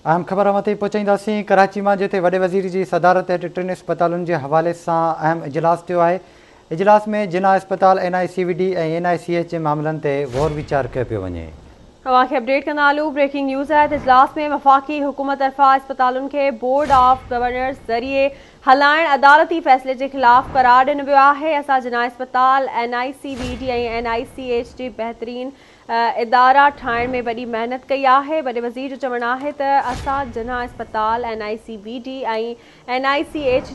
اهم خبر اوهان تائين پهچائينداسين ڪراچي مان جتي وڏي وزير جي صدارت هيٺ ٽن اسپتالن جي حوالي سان اهم اجلاس ٿيو آهي اجلاس ۾ جناح اسپتال، N I C V D ۽ N I C H جي معاملن تي غور ويچار ڪيو پيو وڃي. اوهان کي اپڊيٽ ڪندا هلون بريڪنگ نيوز آهي ته اجلاس ۾ وفاقي حڪومت طرفان اسپتالن کي بورڊ آف گورنرز ذريعي هلائڻ عدالتي فيصلي جي خلاف قرار ڏنو ويو آهي اسان جناح اسپتال، N I C V D ۽ N I C H جي بهترين ادارا ٺاهڻ ۾ وڏي محنت ڪئي آهي، وڏي وزير جو چوڻ آهي ته اسان جناح اسپتال، N I C V D ۽ N I C H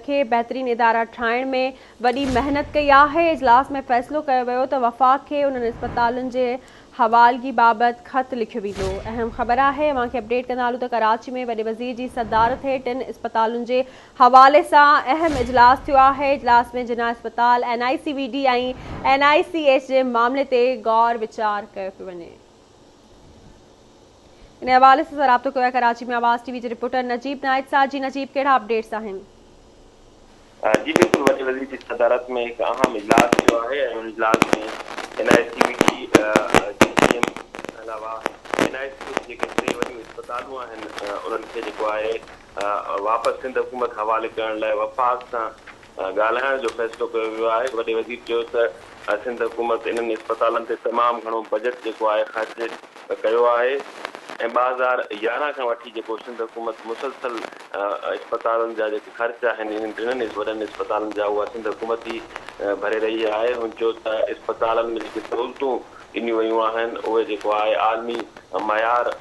کي بهترين ادارا ٺاهڻ ۾ وڏي محنت ڪئي آهي، اجلاس ۾ فيصلو ڪيو ويو ته وفاق کي انهن اسپتالن جي حوالگي بابت خط لکيو ويندو. اهم خبر آهي اوهان کي اپڊيٽ ڪندا هلون ته ڪراچي ۾ وڏي وزير جي صدارت هيٺ ٽن اسپتالن جي حوالي سان اهم اجلاس ٿيو آهي، اجلاس ۾ جناح اسپتال، N I C V D ۽ N I C H جي معاملي تي غور ويچار ڪيو پيو وڃي. ان حوالي سان رابطو ڪيو آهي ڪراچي ۾ آواز ٽي وي جي رپورٽر نجيب نائچ سان جي نجيب ڪهڙا اپڊيٽس آهن؟ جي بلڪل وڏي وزير جي صدارت ۾ هڪ اهم اجلاس ٿيو آهي ۽ ان اجلاس ۾ N I C V D جي سي ايم کان علاوه اين I C ايڇ جيڪي ٽي وڏيون اسپتالون آهن انهن کي جيڪو آهي واپس سنڌ حڪومت حوالي ڪرڻ لاء وفاق سان ڳالهائڻ جو فيصلو ڪيو ويو آهي، وڏي وزير چيو ته سنڌ حڪومت انهن اسپتالن تي تمام گهڻو بجيٽ جيڪو آهي خرچ ڪيو آهي ۽ 2011 کان وٺي جيڪو سنڌ حڪومت مسلسل اسپتالن جا جيڪي خرچ آهن انهن ٽنهن وڏن اسپتالن جا اها سنڌ حڪومت ئي ڀري رهي آهي، هن چيو ته اسپتالن ۾ جيڪي سهولتون ڏنيون ويون آهن اهي جيڪو آهي عالمي معيار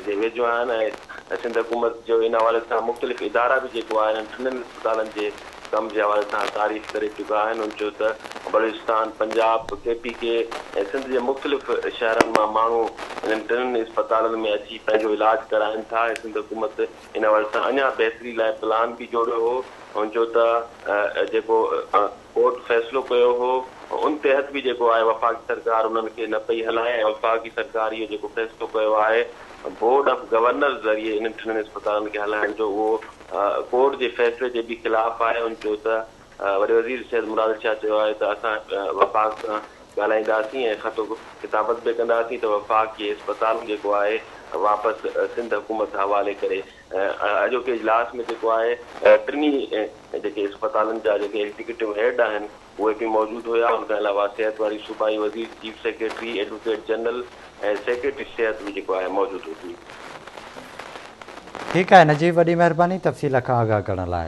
جي ويجهو آهن ۽ سنڌ حڪومت جو ان حوالي سان مختلف ادارا به جيڪو آهي انهن ٽنهن اسپتالن جي ڪم جي حوالي سان تعريف ڪري چڪا آهن هن چيو ته بلوچستان، پنجاب، ڪي پي ڪي ۽ سنڌ جي مختلف شهرن مان ماڻهو انهن ٽنهن اسپتالن ۾ اچي پنهنجو علاج ڪرائين ٿا ۽ سنڌ حڪومت ان حوالي سان اڃا بهتري لاء پلان به جوڙيو هو هن چيو ته جيڪو ڪورٽ فيصلو ڪيو هو ان تحت به جيڪو آهي وفاقي سرڪار انهن کي نه پئي هلائي ۽ وفاقي سرڪار اهو جيڪو فيصلو ڪيو آهي بورڊ آف گورنرز ذريعي انهن ٽنهن اسپتالن کي هلائڻ جو اهو ڪورٽ جي فيصلي جي به خلاف آهي هن چيو ته وڏي وزير سيد مراد علي شاهه چيو آهي ته اسان وفاق سان ڳالهائينداسين ۽ خط و ڪتابت به ڪنداسين ته وفاق اهي اسپتالون جيڪو آهي واپس سنڌ حڪومت حوالي ڪري اڄوڪي اجلاس ۾ جيڪو آهي ٽنهي جيڪي اسپتالن جا جيڪي ايگزيڪيوٽو هيڊ آهن اهي به موجود هيا ان کان علاوه صحت واري صوبائي وزير، chief secretary, advocate general ۽ secretary صحت به جيڪو آهي موجود هجي. ٺيڪ آهي نجيب وڏي مهرباني تفصيل کان آگاهه ڪرڻ لاء.